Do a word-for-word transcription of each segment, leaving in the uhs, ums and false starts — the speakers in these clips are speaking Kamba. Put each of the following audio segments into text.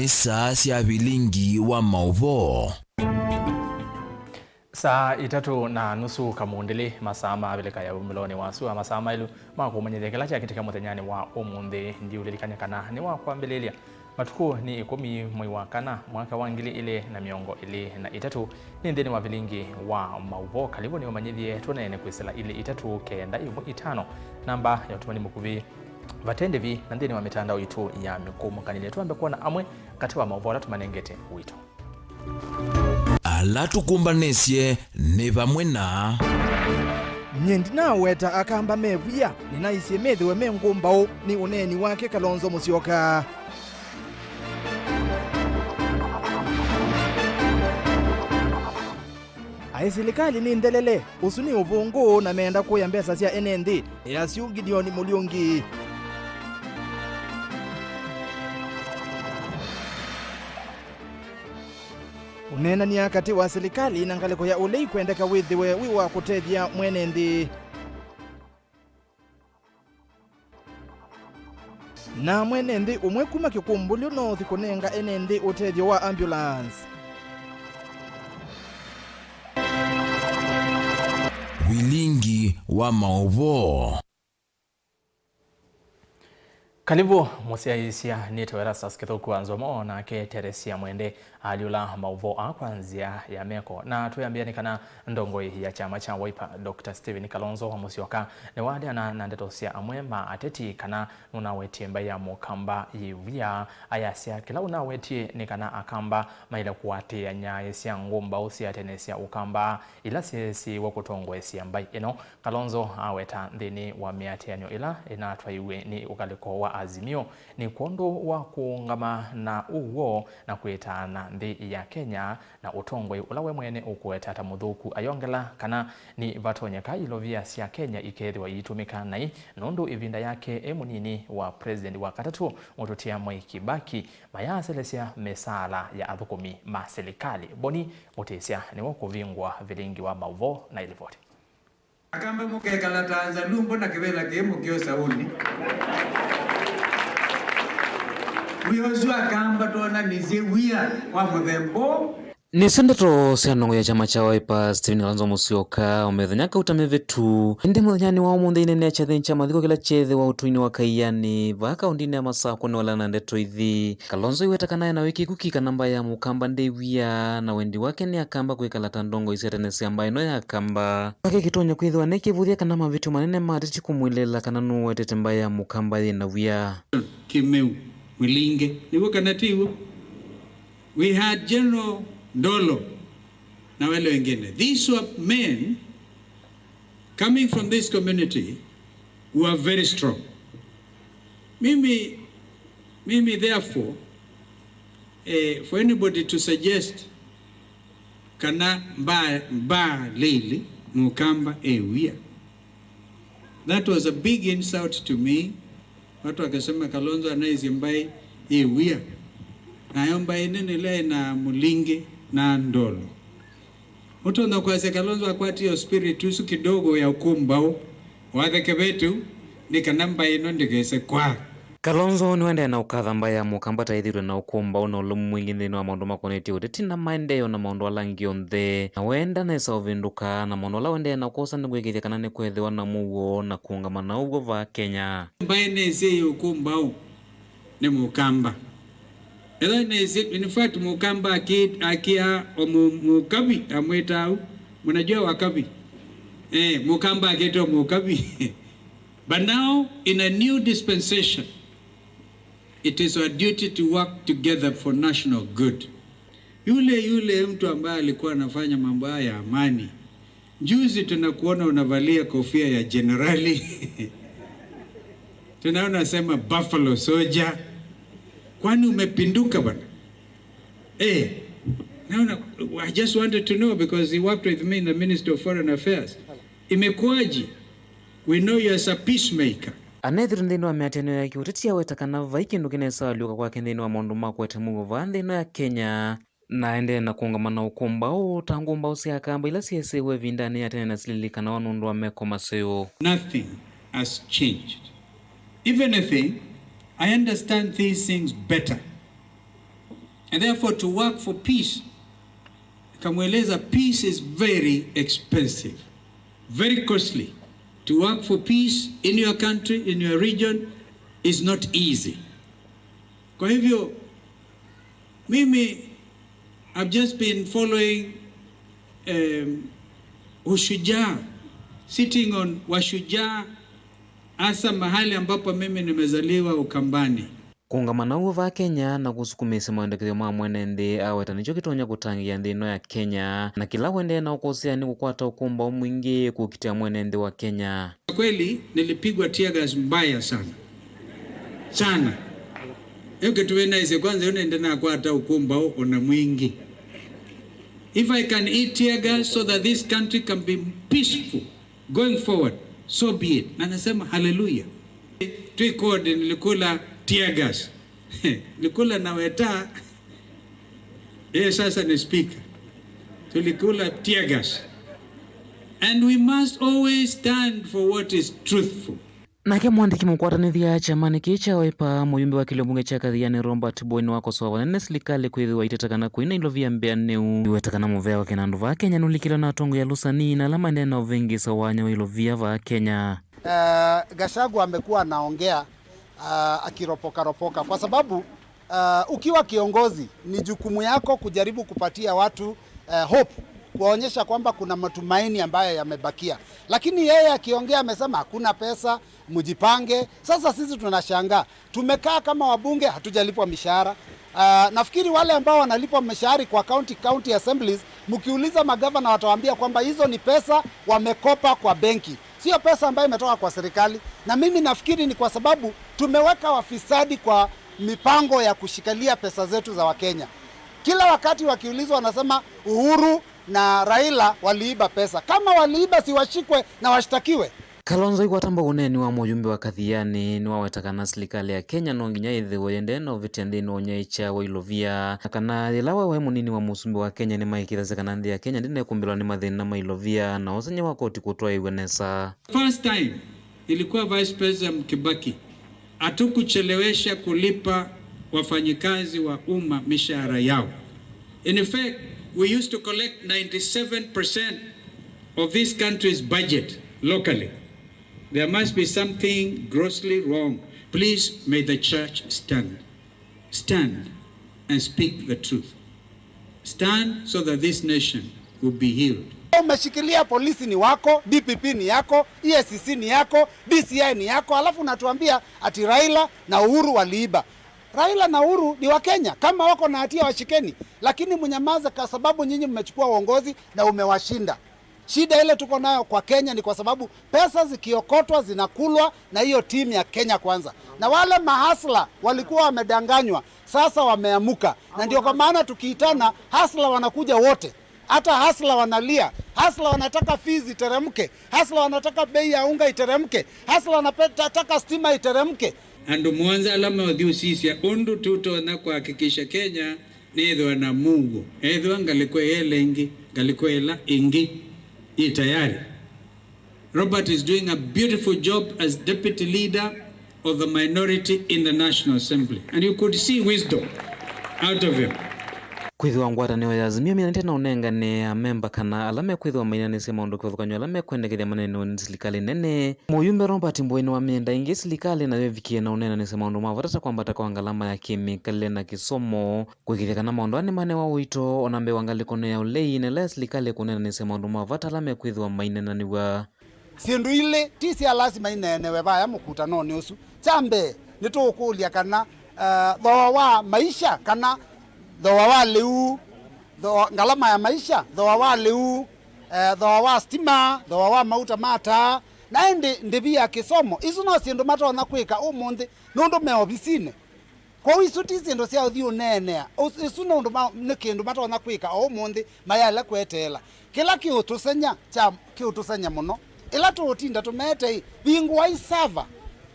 Saa sya vilingi wa maũvoo. Saa itatũ na nusu kamundĩlĩ, masaa ma Avilika ya Wumĩlonĩ wa Sua, masaa maĩlu ma kũmanyĩthya kĩla kyakĩtĩka mũthenyanĩ wa ũmũnthĩ. Ndiũlilikany'a kana nĩ wa kwambĩlĩlya. Matukũ nĩ ĩkũmi mwei wa kana, mwaka wa ngili ilĩ na mĩongo ĩlĩ na itatũ. Nĩ nthĩnĩ wa vilingi wa maũvoo. Kalivũ nĩũmanyĩthye tũneene kwĩsĩla ilĩ itatũ kenda ĩmwe itano, namba ya ũtũmani mũkuvĩ vate ndĩvi, na nthĩnĩ wa mĩtandao itũ ya mĩkũmũkanĩlye. Twambe kwona amwe katĩ wa maũvoo ala tũmanengete wito. Ala tũkũmbanĩsye nĩ vamwe na. Nyie ndinaweta Akamba me via, nĩnaisye methĩwe me ngũmbaũ nĩ ũneeni wake Kalonzo Musyoka. Aĩ silikalĩ nĩ nthelele, ũsu nĩ ũvũngũ na meenda kũya mbesa sya ene nthĩ, easya ũu Gideon Mũliungi. Ũneenany'a katĩ wa silikalĩ na ngalĩko ya ũlei kwendeka wĩthĩwe wĩ wa kũtethya mwene nthĩ. Na mwene nthĩ ũmwe kuma Kĩkũmbũlyo North kũnenga ene nthĩ ũtethyo wa ambulance. Vilingi wa maũvoo. Kalivũ mũsyaĩĩsya, nĩtawa Erastus Kĩthũku wa Nzomo, nake Teresia Mwende alyũla maũvoo aa kwa nzĩa ya meko. Na twĩambĩa nĩ kana ndongoi ya kyama kya Wiper, Doctor Stephen Kalonzo Musyoka, nĩwaneena na ndeto sya amwe ma ateti kana nũnawetie mbaĩ ya Mũkamba yĩ via. Ayasya kĩla ũnawetie nĩ kana Akamba maĩle kũatĩĩa nyaĩ sya ngũmbaũ sya tene sya Ũkamba ila syeesĩiwe kũtongoesya mbaĩ ĩno. Kalonzo aweta nthĩnĩ wa mĩatĩanĩo ĩla ĩnatwaiwe nĩ ũkalĩko wa Azimio nĩ kwondũ wa kũũngama na ũw'o na kwĩtaana nthĩ ya Kenya na ũtongoi ũla we mwene ũkũweta ta mũthũku. Ayongela kana nĩ vatonyeka ilovia sya Kenya ikethĩwa iitũmĩka naĩ nũndũ ĩvinda yake e mũnini wa President wa katatũ mũtũtia Mwai Kibaki mayaaselesya mĩsaala ya athũkũmi ma silikalĩ. Boni Mũtĩsya nĩwe ũkũvingũa vilingi wa maũvoo na ĩlivoti. Akamba mũkekala ta nzalumbo na kĩvĩla kĩĩ mũkĩosa ũni. Wĩa ũsu Akamba twonanisye wĩa wa mũthemba ũũ. Nĩsyo ndeto sya ndongo ya kyama kya Wiper, Stephen Kalonzo Musyoka, o mĩthenya kauta mĩvĩtu. Ĩndĩ mũthenyanĩ wa ũmũnthĩ inene kyathĩnĩ kya mathiko kĩla kyeethĩwa ũtũinĩ wa Kaiani, vaa kaũndĩnĩ ya Masakũ nĩwalea na ndeto ithi. Kalonzo aiweta kana ena wĩkĩĩku ki kana mbaĩ ya Mũkamba ndĩ wia, na wendi wake nĩ Akamba kwĩkala ta ndongoi sya tene sya mbaĩ ĩno ya Akamba. Kwake kĩtonya kwĩthĩwa nĩ kĩvũthya kana mavĩtyo manene ma ateti kũmwĩlĩĩla kana nũwetete mbaĩ ya Mũkamba yĩ na wia. Kĩmeu, Mũlinge, nĩw'o kana ti w'o? We had General Ndolo na wale wengine. These were men coming from this community who are very strong. Mimi, mimi therefore, eh, for anybody to suggest kana mbaa, mbaa lĩlĩ Mũkamba e wia, that was a big insult to me. Watu wakasema Kalonzo anaisye mbaĩ yĩ wia, nayo mbaĩ nene ĩla ĩna Mũlinge na Ndolo. Ũtonya kwasya Kalonzo akwatie o spirit ũsu kidogo ya ũkũmbaũ, watheke vetu, nĩ kana mbaĩ ĩno ndĩkese kwa. Kalonzo nĩwaendee na ũkatha mbaĩ ya Mũkamba ta ĩthĩtwe na ũkũmbaũ na ũlũmu mwingĩ nthĩnĩ wa maũndũ makonetye ũteti na maendeeo na maũndũ ala angĩ onthe, na weenda nesa ũvĩndũka, na maũndũ ala ũendee na kwosa nĩ kwĩkĩĩthya kana nĩkweethĩwa na mũuo na kũũngama na ũw'o vaa Kenya. Mbaĩ nĩsĩ yĩ ũkũmbaũ nĩ Mũkamba. Ethwa nĩsĩ, in fact, Mũkamba akĩ-, akĩa o mũ-, Mũkavi amwĩtaa au. Mnajua Wakavi? Eh, Mũkamba akĩte o Mũkavi. But now, in a new dispensation, it is our duty to work together for national good. Yule, yule mtu ambaye alikuwa anafanya mambo haya ya amani, juzi tunakuona unavalia kofia ya jenerali. Tunaona sema buffalo soldier. Kwani umepinduka bwana? Eh, naona, I just wanted to know because he worked with me in the Ministry of Foreign Affairs. Imekuwaje? We know you as a peacemaker. Anethĩtwe nthĩnĩ wa mĩatĩanĩo ya kĩũteti aweta kana vai kĩndũ kĩnesa alyũka kwake nthĩnĩ wa maũndũ ma kũete mũuo vaa nthĩ ĩno ya Kenya. Na aendee na kũũngama na ũkũmbaũ ta ngũmbaũ sya Akamba ila syeesĩiwe ĩvindanĩ ya tene na sililikanawa nũndũ wa meko maseo. Nothing has changed. If anything, I understand these things better. And therefore, to work for peace, nikamweleza, peace is very expensive, very costly. To work for peace in your country, in your region, is not easy. Kwa hivyo, mimi, I've just been following, um, ushujaa, sitting on washujaa, hasa mahali ambapo mimi nimezaliwa, Ukambani. Kũũngama na ũw'o vaa Kenya na kũsukumĩĩsya maendekethyo ma mwene nthĩ, aweta nĩkyo kĩtonya kũtangĩĩa nthĩ ĩno ya Kenya, na kĩla ũendee na ũkũsĩĩa nĩ kũkwata ũkũmbaũ mwingĩ kũkitĩa mwene nthĩ wa Kenya. Kwa kweli, nilipigwa tear gas mbaya sana. Sana. Ĩyo kĩtumi naisye kwanza, ĩyo nende nakwata ũkũmbaũ ona mwingĩ. If I can eat tear gas so that this country can be peaceful going forward, so be it. Na nasema hallelujah. Twĩ kodi nilikula tear gas. Nilikula na weta. Yeye sasa ni speaker. Tulikula tear gas. And we must always stand for what is truthful. Nake mwandĩki mũkwatanĩthya kyamanĩ kĩĩ kya Wiper, mũyumbe wa kĩlio mbunge kya Kathiani Robert Mbũi nĩwakosoa vanene silikalĩ kwĩthĩwa iteta kana kwĩ na ilovia mbĩanĩu. Iweta kana mũvea wa kĩnandũ vaa Kenya nũlikĩlwe na atongoi alusani na ala maendee na ũvĩngĩĩso wa anya wa ilovia vaa Kenya. Eh, Gachagua amekuwa anaongea, ah, akiropoka ropoka kwa sababu, ah, ukiwa kiongozi ni jukumu yako kujaribu kupatia watu, eh, hope, kuwaonyesha kwamba kuna matumaini ambayo yamebakia. Lakini yeye akiongea amesema hakuna pesa, mjipange. Sasa sisi tunashangaa. Tumekaa kama wabunge hatujalipwa mishahara. Ah, nafikiri wale ambao wanalipwa mishahara kwa county, county assemblies, mkiuliza magavana watawaambia kwamba hizo ni pesa wamekopa kwa benki. Sio pesa ambayo imetoka kwa serikali. Na mimi nafikiri ni kwa sababu tumeweka wafisadi kwa mipango ya kushikilia pesa zetu za Wakenya. Kila wakati wakiulizwa wanasema Uhuru na Raila waliiba pesa. Kama waliiba, si washikwe na washtakiwe. Kalonzo aikwata mbau ũneeni wa mũyumbe wa Kathiani nĩwaweta kana silikalĩ ya Kenya no nginya yĩthĩwe yendee na ũvĩtya nthĩnĩ wa ũnyaĩĩkya wa ilovia, na kana yĩla we waĩ mũnini wa mũsumbĩ wa Kenya nĩmaĩkĩĩthasya kana nthĩ ya Kenya ndĩnekũmbĩlwa nĩ mathĩna ma ilovia na ũsengy'a wa koti kũtwaĩĩw'a nesa. First time ilikuwa Vice President Kibaki, hatukuchelewesha kulipa wafanyikazi wa umma mishahara yao. In fact, we used to collect ninety-seven percent of this country's budget locally. There must be something grossly wrong. Please, may the church stand. Stand and speak the truth. Stand so that this nation will be healed. Umeshikilia polisi ni wako, D P P ni yako, E A C C ni yako, D C I ni yako, alafu unatuambia ati Raila na Uhuru waliiba. Raila na Uhuru ni wa Kenya. Kama wako na hatia washikeni, lakini mnyamaze kwa sababu nyinyi mmechukua uongozi na umewashinda. Shida ile tuko nayo kwa Kenya ni kwa sababu pesa zikiokotwa zinakulwa na hiyo timu ya Kenya Kwanza. Na wale mahasla walikuwa wamedanganywa, sasa wameamuka. Na ndio kwa maana tukiitana, hasla wanakuja wote. Hata hasla wanalia, hasla wanataka fees iteremke, hasla wanataka bei ya unga iteremke, hasla wanataka stima iteremke. Andũ mũonza ala meũthyũsisya ũndũ tũtonya kũhakikisha Kenya nĩĩthĩwa na muuo, ethĩwa ngalĩko ĩla ĩngĩ, ngalĩko ĩla ĩngĩ yĩ tayari. Robert is doing a beautiful job as deputy leader of the minority in the National Assembly, and you could see wisdom out of him. Kwĩthĩwa ngwatanĩo ya Azimio mĩnanĩte na ũnengane amemba kana ala mekwĩthĩwa mainanĩsye maũndũ kĩvathũkany'o ala mekwendekethya maneenewe nĩ silikalĩ nene. Mũyumbe Robert Mbũi nĩwamĩenda ĩngĩ silikalĩ nayo ĩvikĩe na ũneenanĩsya maũndũ ma vata ta kwambata kwa ngalama ya kĩmĩkalĩle na kĩsomo, kũĩkĩĩthya kana maũndũ aa nĩmanewa ũito o na mbee wa ngalĩkonĩ ya ũlei, na ĩla ya silikalĩ kũneenanĩsya maũndũ ma vata ala mekwĩthĩwa maineenanĩw'a. Syĩndũ ilĩ ti sya lasima ineenewe vaya mũkutanonĩ ũsu. Kya mbee, nĩtũũkũlya kana, eh, thooa wa maisha kana thooa wa lĩu, thooa, ngalama ya maisha, thooa wa lĩu, eh, thooa wa stima, thooa wa mauta ma taa, na ĩndĩ ndĩvi ya kĩsomo, isu no syĩndũ matonya kwĩka ũmũnthĩ nũndũ me ovisinĩ. Kwoou isu ti syĩndũ sya ũthi ũneenea. Ũs-, isu nĩ ũndũ ma-, nĩ kĩndũ matonya kwĩka o ũmũnthĩ mayaĩle kweteela. Kĩla kĩũtũseng'ya kya, kĩũtũseng'ya mũno, ĩla tũũtinda tũmeete-ĩ, vingũai sava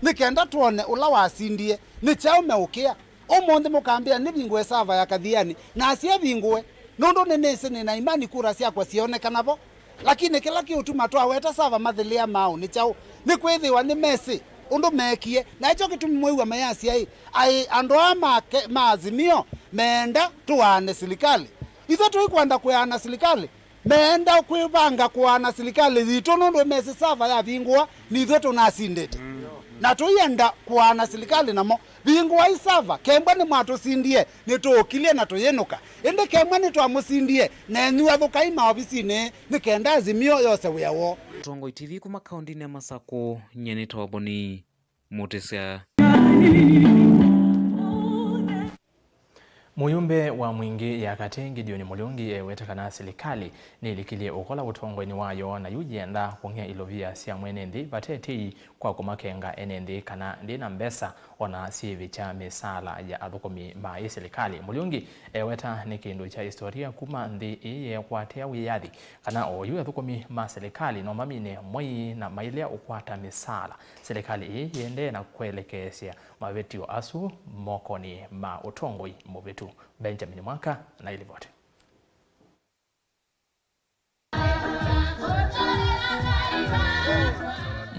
nĩ kenda twone ũla wasindie. Nĩ kyaũ meũkĩa? Ũmũnthĩ mũkambĩa nĩvingũe sava ya Kathiani, na asyevingũe, nũndũ nĩnĩsĩ nĩ na imani kura syakwa syĩonekana vo. Lakini kĩla kĩũtuma twaweta sava mathĩlĩa maaũ nĩ kyaũ? Nĩkwĩthĩwa nĩmesĩ ũndũ meekie, na ĩkyo kĩtumi mwĩw'a mayasya-ĩ, aĩ andũ aa ma ke-, ma Azimio Meenda tũaane silikalĩ. Ithyĩ tũikwenda kũaana silikalĩ. Meenda kwĩvanga kũaana silikalĩ yitũ nũndũ mesĩ sava yavingũa, nĩ ithyĩ tũnasindĩte. Na tũienda kũaana silikalĩ namo. Vingũai sava, kembwa nĩmwatũsindie, nĩtũũkilye na tũyĩnũka. Ĩndĩ kembwa nĩtwamũsindie, nenyu athũkai maovisinĩ, nĩ kenda Azimio yose wĩa woo. Tongoi T V kuma kaũndĩnĩ ya Masakũ, nyie nĩ Toboni Mũtĩsya. Mũyumbe wa Mwingĩ ya Katĩ Gideon Mũlĩungi eweta kana silikalĩ nĩlikĩlye ũkola ũtongoinĩ wayo na yu yĩenda kũng'ea ilovia sya mwene nthĩ vate tei kwa kũmakenga ene nthĩ kana ndĩ na mbesa ona syĩvĩkya mĩsaala ya athũkũmi ma ĩ silikalĩ. Mũlĩungi eweta nĩ kĩndũ kya historia kuma nthĩ ĩĩ yeekwatia wĩyathi kana oyu athũkũmi ma silikalĩ no mamine mwei na mailea ũkwata mĩsaala. Silikalĩ ĩĩ yĩendee na kwelekeesya mavĩtyo asu mokonĩ ma ũtongoi mũvĩtu. Benjamin Mwaka na ilivoti.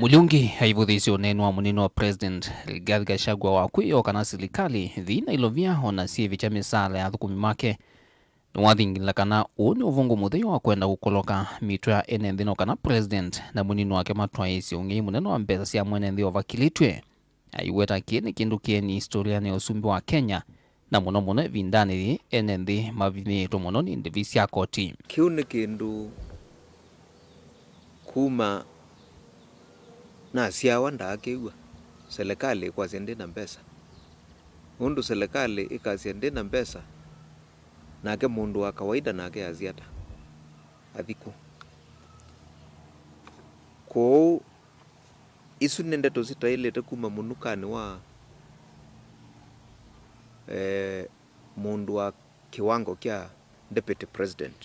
Mũlĩungi aivũthĩsye ũneeni wa mũnini wa President Rigathi Gachagua wa kwĩyoo kana silikalĩ yĩ na ilovia ona syĩvĩkya mĩsaala ya athũkũmi make. Nĩwathing'ĩla kana ũũ nĩ ũvũngũ mũtheu wa kwenda kũkoloka mĩtwe ya ene nthĩ no kana President na mũnini wake matwaĩĩsye ũng'ei mũnene wa mbesa sya mwene nthĩ ũvakĩlĩtw'e. Aiweta kĩĩ nĩ kĩndũ kĩeni historianĩ ya ũsumbĩ wa Kenya, na mũno mũno ĩvindanĩ yĩĩ ene nthĩ mavinyĩĩtwe mũno nĩ ndĩvi sya koti. Kĩu nĩ kĩndũ kuma nasyawa ndaakĩw'a, selekalĩ ĩkwasya ndĩ na mbesa. Ũndũ selekalĩ ĩkasya ndĩ na mbesa, nake mũndũ wa kawaida nake asya ata? Athi kũ? Kwoou, isu nĩ ndeto sitaĩlĩte kuma mũnukanĩ wa, eh, mũndũ wa kĩwango kya deputy president,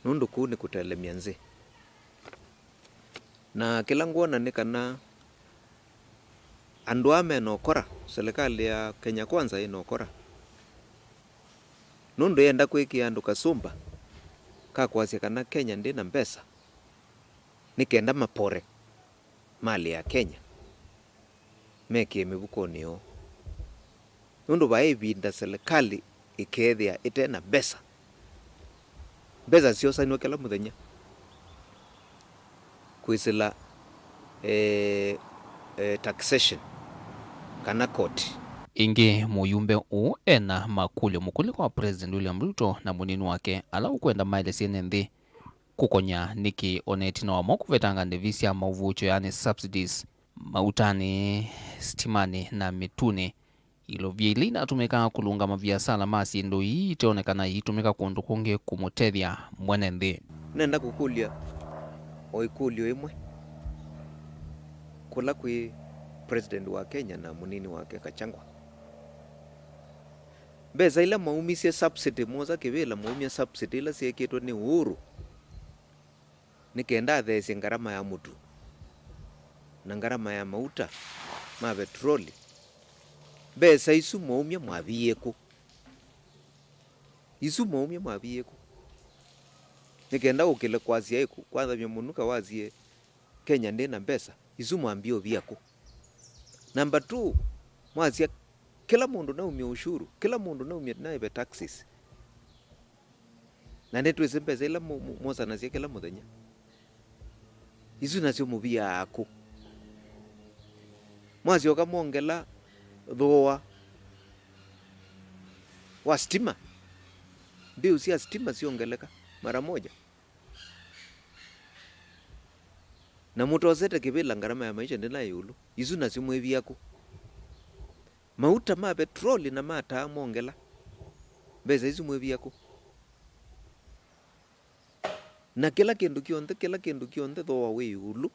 nũndũ kũu nĩ kũtelemya nzĩ. Na kĩla ngwona nĩ kana andũ aa me na ũkora, selekalĩ ya Kenya Kwanza ĩ na ũkora, nũndũ yenda kwĩkĩa andũ kasũmba ka kwasya kana Kenya ndĩ na mbesa, nĩ kenda mapore malĩ ya Kenya mekĩe mĩvukonĩ yoo. Nũndũ vaĩ ĩvinda selekalĩ ĩkeethĩa ĩte na mbesa, mbesa syosanw'a kĩla mũthenya kwĩsĩla, eh, eh, taxation kana koti. Ĩngĩ, mũyumbe ũũ ena makũlyo mũkũlyo kwa President William Ruto na mũnini wake ala ũkwenda maelesye ene nthĩ kũkony'a nĩkĩ ona ĩtina wamo kũvetanga ndĩvi sya maũvũkyo, yaani subsidies, mautanĩ, sitimanĩ na mĩtunĩ, ilovia ila inatũmĩkaa kũlũnga maviasala ma syĩndũ ii iteonekana iitũmĩka kũndũ kũngĩ kũmũtethya mwene nthĩ. Nenda kũkũlya o ĩkũlyo ĩmwe kũla kwĩ President wa Kenya na mũnini wake Gachagua. Mbesa ila mwaumisye subsidy, mwosa kĩvĩla mwaumya subsidy ila syekĩtwe nĩ Uhuru, nĩ kenda atheesye ngarama ya mũtu na ngarama ya mauta ma vetroli. Mbesa isu mwaumya mwaviie kũ? Isu mwaumya mwaviie kũ? Nĩ kenda ũkĩle kwasya ĩkũ, kwathamya mũnuka wasye Kenya ndĩ na mbesa, isu mwambie ũvia kũ? Number two, mwasya kĩla mũndũ naumye ushuru, kĩla mũndũ naumye naĩve taxes. Na nĩtwĩsĩ mbesa ila mo-, mo-, mosanasya kĩla mũthenya. Isu nasyo mũviaa kũ? Mwasyoka mwongela thooa wa stima, mbiu sya stima syongeleka mara moja. Na mũtosete kĩvĩla ngarama ya maisha ndĩna ĩũlũ. Isu nasyo mwĩvia kũ? Mauta ma petroli na ma taa mongela, mbesa isu mwĩvia kũ? Na kĩla kĩndũ kyonthe, kĩla kĩndũ kyonthe thooa wĩ ĩũlũ.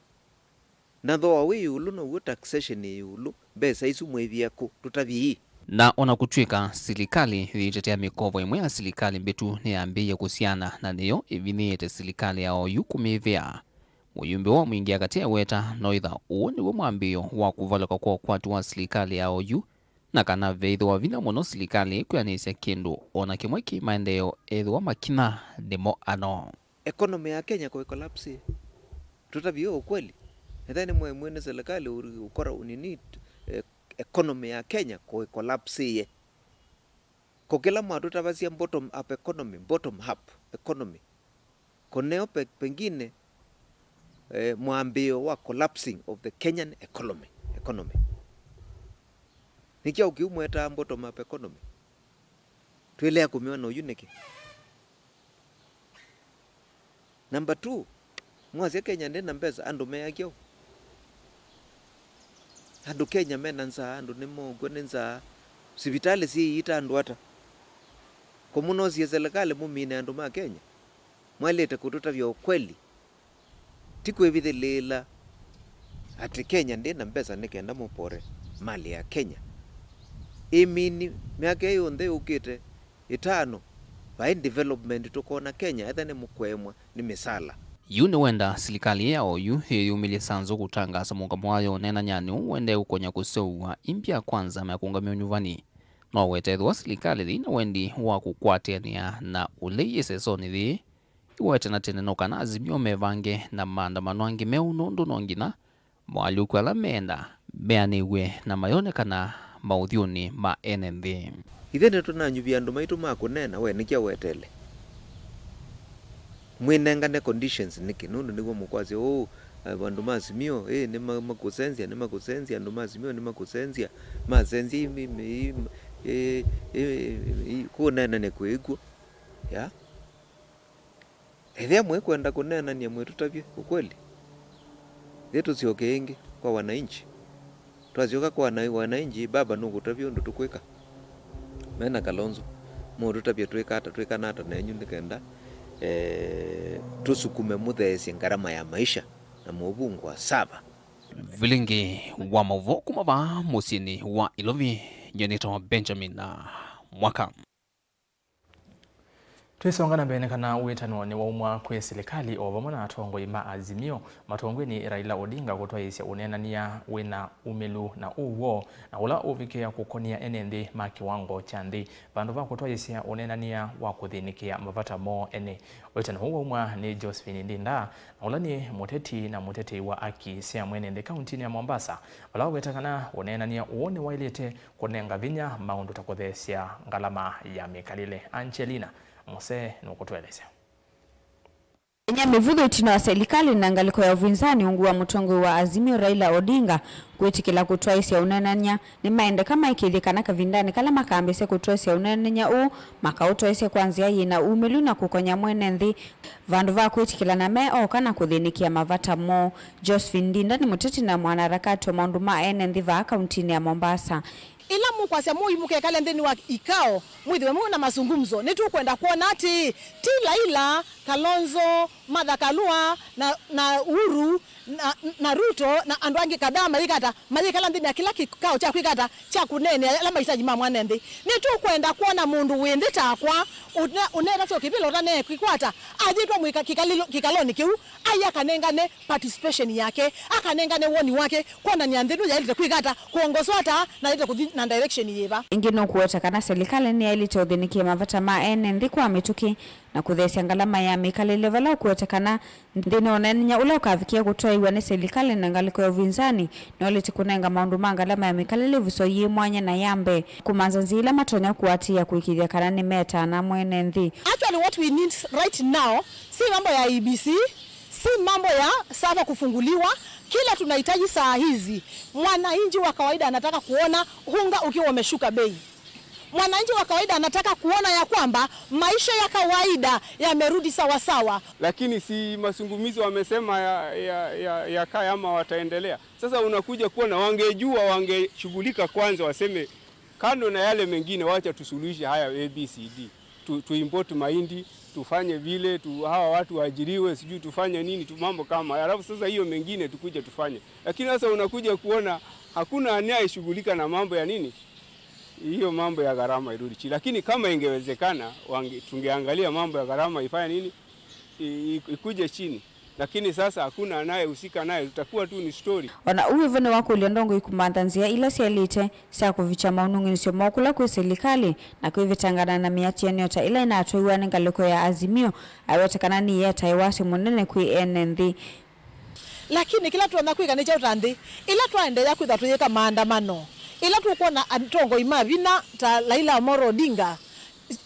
Na thooa wĩ ĩũlũ now'o taxation ĩ ĩũlũ, mbesa isu mwĩvia kũ? Tũtavye. Na ona kũtw'ĩka silikalĩ yĩitetea mĩkovo ĩmwe ya silikalĩ mbĩtu nĩyambĩĩe kũsiana na nĩyo ĩvinyĩĩte silikalĩ ya oyu kũmĩvĩa, mũyumbe wa Mwingĩ ya Katĩ eweta no ĩtha ũũ nĩw'o mwambĩĩo wa kũvalũka kwa ũkwati wa silikalĩ ya oyu, na kana veĩthĩwa vinya mũno silikalĩ kwĩanĩsya kĩndũ o na kĩmwe kĩ maendeeo ethĩwa makinya nĩ mo ano. Economy ya Kenya kũĩ collapse. Tũtavye ũkweli. Ethĩwa nĩ mwaĩ mwene serikali ũkora ũnini, eh, economy ya Kenya kũĩ collapse. Kũkĩla mwatũtavasya bottom up economy, bottom up economy. Kũneo pe-, pengine, eh, mwambĩĩo wa collapsing of the Kenyan economy, economy. Nĩ kyaũ kĩu mwetaa bottom up economy? Twĩlea kũmĩona ũyu nĩkĩ? Number two, mwasya Kenya ndĩ na mbesa, andũ meakya ũ? Andũ Kenya mena nzaa, andũ nĩmũkw'a nĩ nzaa. Sivitalĩ syĩiita andũ ata? Kũmũnosie selekalĩ mũmine andũ ma Kenya? Mwaĩlĩte kũtũtavya ũkweli. Ti kwĩvithĩlĩĩla atĩ Kenya ndĩ na mbesa nĩ kenda mũpore malĩ ya Kenya. Ĩmini, myaka ĩĩ yonthe yũkĩte ĩtano, vai development tũkona Kenya, etha nĩ mũkũemwa nĩ mĩsala. Yu nĩwenda silikalĩ ya oyu ĩyumĩlye sanzũ kũtangaasa mũũngamo wayo ũneenanyanĩ ũũ ũendee kũkonya kũseũvw'a imbya kwanza mya kũũngamya ũnyuvani. No wetethwa silikalĩ yĩna wendi wa kũkwatĩanĩa na ũlei ĩsesonĩ yĩĩ, ĩwete na tene no kana Azimio mevange na maandamano angĩ meũ, nũndũ no nginya moalyũku ala meenda meanĩw'e na mayonekana maũthyũnĩ ma ene nthĩ. Ithyĩ nĩtũnanyuvie andũ maitũ ma kũneena, we nĩkĩ ũweteele? Mwĩnengane conditions nĩkĩ? Nũndũ nĩw'o mũkwasya ũũ, eh, andũ ma Azimio, ĩ, nĩma-, makũsenzya, nĩmakũsenzya, andũ ma Azimio nĩmakũsenzya, masenzya i-, i-, i-, i-, i-, i-, kũneenanĩa kwĩkw'o. Ya? Ethĩa mwĩkwenda kũneenany'a, mwĩtũtavye ũkweli. Yĩ tũsyoke ĩngĩ kwa wananchi. Twasyoka kwa wana-, wananchi, baba nũkũtavya ũndũ tũkwĩka. Me na Kalonzo, mũũtũtavya twĩka ata, twĩkana ata nenyu nĩ kenda, eh, tũsukume mũtheesye ngarama ya maisha na mũũvungũa sava. Vilingi wa maũvoo kuma vaa mũsyĩnĩ wa Ilovi, nyie nĩtawa Benjamin, ah, Mwaka. Twĩsonga na mbee, nĩ kana wĩtano nĩwaumwa kwĩ silikalĩ o vamwe na atongoi ma Azimio, matongoew'e nĩ Raila Odinga, kũtwaĩĩsya ũneenany'a wĩna umĩlu na ũw'o, na ũla ũvikĩĩa kũkonĩa ene nthĩ ma kĩwango kya nthĩ, vandũ va kũtwaĩĩsya ũneenany'a wa kũthĩnĩkĩa mavata moo ene. Wĩtano ũũ waumwa nĩ Josephine Ndinda, na ũla nĩ mũteti na mũtetei wa aki sya mwene nthĩ kauntinĩ ya Mombasa, vala waweta kana ũneenany'a ũũ nĩwaĩlĩte kũnenga vinya maũndũ ta kũtheesya ngalama ya mĩkalĩle. Angelina Mose nũkũtũelesya. Ĩmyaka mĩvũthũ ĩtina wa selikalĩ na ngalĩko ya ũvinzani ungu wa mũtongoi wa Azimio Raila Odinga kwĩtĩkĩla kũtwaĩsya ũneenany'a, nĩmaendeka maĩkĩĩthye kana kavindanĩ kala makambĩĩsya kũtwaĩsya ũneenany'a ũũ, makaũtwaĩsya kwa nzĩa yĩna umĩlu na kũkonya mwene nthĩ, vandũ va kwĩtĩkĩlana me oka na kũthĩnĩkĩa mavata moo. Josephine Ndinda nĩ mũteti na mwanaharakati wa maũndũ ma ene nthĩ vaa kauntinĩ ya Mombasa. Ĩla mũkwasya mũi mũkekale nthĩnĩ wa ikao, mwĩthĩwe mwĩ na mazungumzo. Nĩtũkwenda kwona atĩĩ, ti Raila, Kalonzo, Martha Karua, na, na Uhuru, na, na Ruto, na andũ angĩ kadhaa mayĩka ata, mayĩkala nthĩnĩ ya kĩla kĩkao kya kwĩka ata, kya kũneenea ala mahitaji ma mwene nthĩ. Nĩtũkwenda kwona mũndũ wĩ nthĩ takwa, ũne-, ũnetasya kĩvĩla ũtanee kwĩkwata, ayĩtwa mwĩka kĩkalĩlo-, kĩkalonĩ kĩu, ai akanengane participation yake, akanengane woni wake, kwonany'a nthĩ ĩno yaĩlĩte kwĩka ata, kwongoswa ata, na yaĩlĩte kũthi na direction yĩva. Ĩngĩ nũkũweta kana selikalĩ nĩyaĩlĩte ũthĩnĩkĩa mavata ma ene nthĩ kwa mĩtũkĩ na kũtheesya ngalama ya mĩkalĩle, vala ũkũweta kana nthĩnĩ wa ũneenany'a ũla ũkavikĩa kũtwaĩwa nĩ selikalĩ na ngalĩko ya ũvinzani, nĩwaĩlĩte kũnenga maũndũ ma ngalama ya mĩkalĩle ĩvuso yĩ mwanya na ya mbee, kũmanza nzĩa ila matonya kũatĩĩa kũĩkĩĩthya kana nĩmetaa na mwene nthĩ. Actually, what we need right now si mambo ya I E B C, si mambo ya sava kufunguliwa. Kila tunahitaji saa hizi, mwananchi wa kawaida anataka kuona unga ukiwa umeshuka bei. Mwananchi wa kawaida anataka kuona ya kwamba maisha ya kawaida yamerudi sawa sawa. Lakini si mazungumzo wamesema ya, ya, ya, yakae ama wataendelea. Sasa unakuja kuona, wangejua, wangeshughulika kwanza, waseme, kando na yale mengine, wacha tusuluhishe haya A B C D. Tu, tu import mahindi, tufanye vile, tu, hawa watu waajiriwe, sijui tufanye nini, tu mambo kama haya. Alafu sasa hiyo mengine tukuje tufanye. Lakini sasa unakuja kuona hakuna anayeshughulika na mambo ya nini? Hiyo mambo ya gharama irudi chini. Lakini kama ingewezekana, wange-, tungeangalia mambo ya gharama ifanye nini? I, i, ikuje chini. Lakini sasa hakuna anayehusika naye, tutakuwa tu ni story. O na ũu wĩvo nĩwakũlya ndongoi kũmantha nzĩa ila syaĩlĩte sya kũvikya maũnung'anĩsyo moo kũla kwĩ selikalĩ na kwĩvĩtangana na mĩatĩanĩo ta ĩla ĩnatwaiwa nĩ ngalĩko ya Azimio, aweta kana nĩyĩetae wasyo mũnene kwĩ ene nthĩ. Lakini kĩla tũtonya kwĩka nĩ kyaũ ta nthĩ? Ĩla twaendeea kwĩthwa tũyĩka maandamano, ĩla tũkwona atongoi ma vinya ta Raila Amolo Odinga,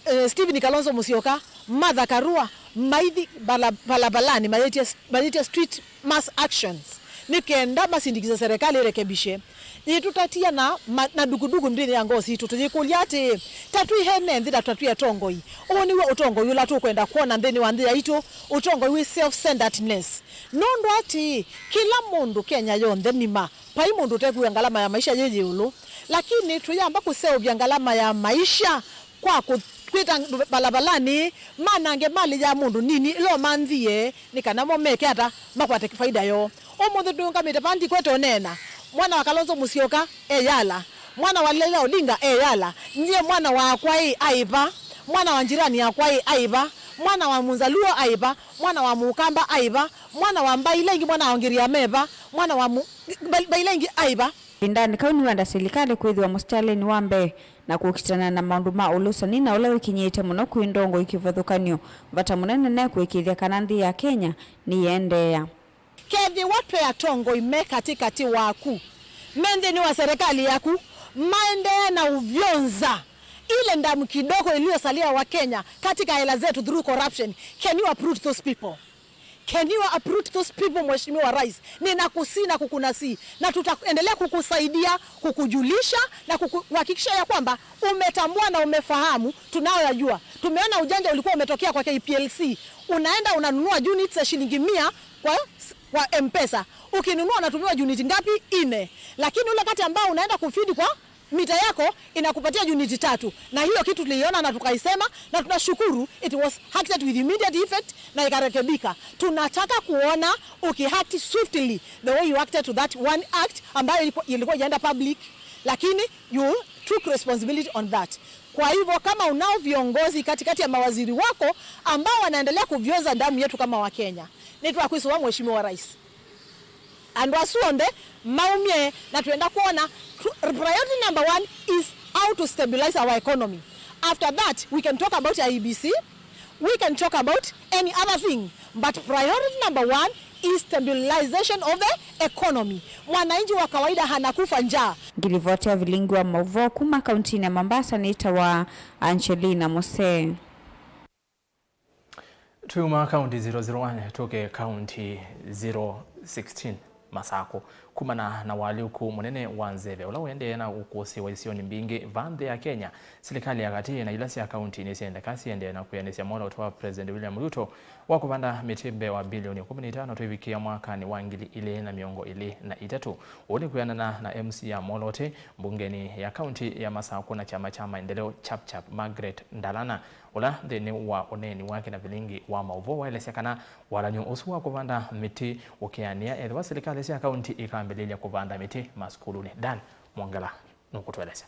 eh, Stephen Kalonzo Musyoka, Martha Karua, maithi bala-, balabalani, mayĩtye, mayĩtye street mass actions, nĩ kenda masindikise serikali ĩrekebishe. Yĩtũtatia na, ma-, na ndukunduku nthĩnĩ ya ngoo sitũ, tũyĩkũlya atĩĩ, ta twĩ ene nthĩ na ta twĩ atongoi, ũũ nĩw'o ũtongoi ũla tũkwenda kwona nthĩnĩ wa nthĩ yaitũ, ũtongoi wĩ self-centeredness? Nũndũ atĩĩ, kĩla mũndũ Kenya yonthe nima, vai mũndũ ũtekwĩw'a ngalama ya maisha yĩ ĩũlũ, lakini tũyamba kũseũvya ngalama ya maisha kwa kũ-, kwĩta andũ balabalanĩ, manange malĩ ya mũndũ nini ĩla ũmanthie, nĩ kana mo meke ata makwate faida yoo. Ũmũnthĩ ndũngamĩte vaa ndikwete ũneena, mwana wa Kalonzo Musyoka eyala, mwana wa Raila Odinga eyala, nyie mwana wakwa ĩ aĩva, mwana wa njirani yakwa ĩ aĩva, mwana wa Mũnzaluo aĩva, mwana wa Mũkamba aĩva, mwana wa mbaĩ ila ingĩ, mwana wa Ngĩria meva, mwana wa mu-, mbaĩ, mbaĩ ila ingĩ aĩva. Kavindanĩ kau nĩwenda silikalĩ kwĩthĩwa mũsitalĩnĩ wa mbee na kũkitana na maũndũ ma ũlũsani na ũla wĩkinyĩte mũno kwĩ ndongoi kĩvathũkany'o, vata mũnene ne kũĩkĩĩthya kana nthĩ ya Kenya nĩyĩendeea. Kethĩwa twĩ atongoi me katĩkatĩ waku, me nthĩnĩ wa serikali yaku, maendeea na uvyonza ile damu kidogo iliyosalia wa Kenya katika hela zetu through corruption, can you uproot those people? Can you uproot those people, Mheshimiwa Rais? Ninakusihi na kukunasihi, na tutaendelea kukusaidia, kukujulisha na kuku-, kuhakikisha ya kwamba umetambua na umefahamu tunayoyajua. Tumeona ujanja ulikuwa umetokea kwa K P L C. Unaenda unanunua units ya shilingi mia kwa, kwa M-Pesa. Ukinunua unatumiwa unit ngapi? Nne. Lakini ule wakati ambao unaenda kufeed kwa mita yako inakupatia unit tatu, na hiyo kitu tuliiona na tukaisema, na tunashukuru, it was acted with immediate effect na ikarekebika. Tunataka kuona ukiact swiftly the way you acted to that one act ambayo ilikuwa, ilikuwa ijaenda public, lakini you took responsibility on that. Kwa hivyo kama unao viongozi katikati ya mawaziri wako ambao wanaendelea kuvyoza damu yetu kama Wakenya, nĩtwakwĩsũva Mheshimiwa Rais. Andũ asu onthe maumye, na twenda kwona, priority number one is how to stabilize our economy. After that, we can talk about I E B C, we can talk about any other thing, but priority number one is stabilization of the economy. Mwananchi wa kawaida hanakufa njaa. Ngilivoti ya vilingi wa mauvoo kuma kauntinĩ ya Mombasa nĩtawa Angelina Musee. Twiuma kaunti zero zero one tũke kaunti zero sixteen, Masakũ. Kumana na ũalyũku mũnene wa nzeve ũla ũendee na ũkũsĩĩwa isionĩ mbingĩ va nthĩ ya Kenya, silikalĩ ya katĩ na ila sya kaunti nĩsyendeka siendee na kwĩanĩsya mwolooto wa President William Ruto wa kũvanda mĩtĩ mbee wa bilioni ikũmi na itano tũivikĩa mwakanĩ wa ngili ilĩ na mĩongo ĩlĩ na itatũ. Ũu nĩ kwĩanana na M C ya Mwoloote mbungenĩ ya kaunti ya Masakũ na kyama kya maendeleo Chapchap, Margaret Ndalana, ũla nthĩnĩ wa ũneeni wake na vilingi wa maũvoo waelesya kana walany'o ũsu wa kũvanda mĩtĩ ũkeanĩa ethĩwa silikalĩ sya kaunti ikambĩlĩlya kũvanda mĩtĩ masukulunĩ. Dan Mwongela nũkũtũelesya.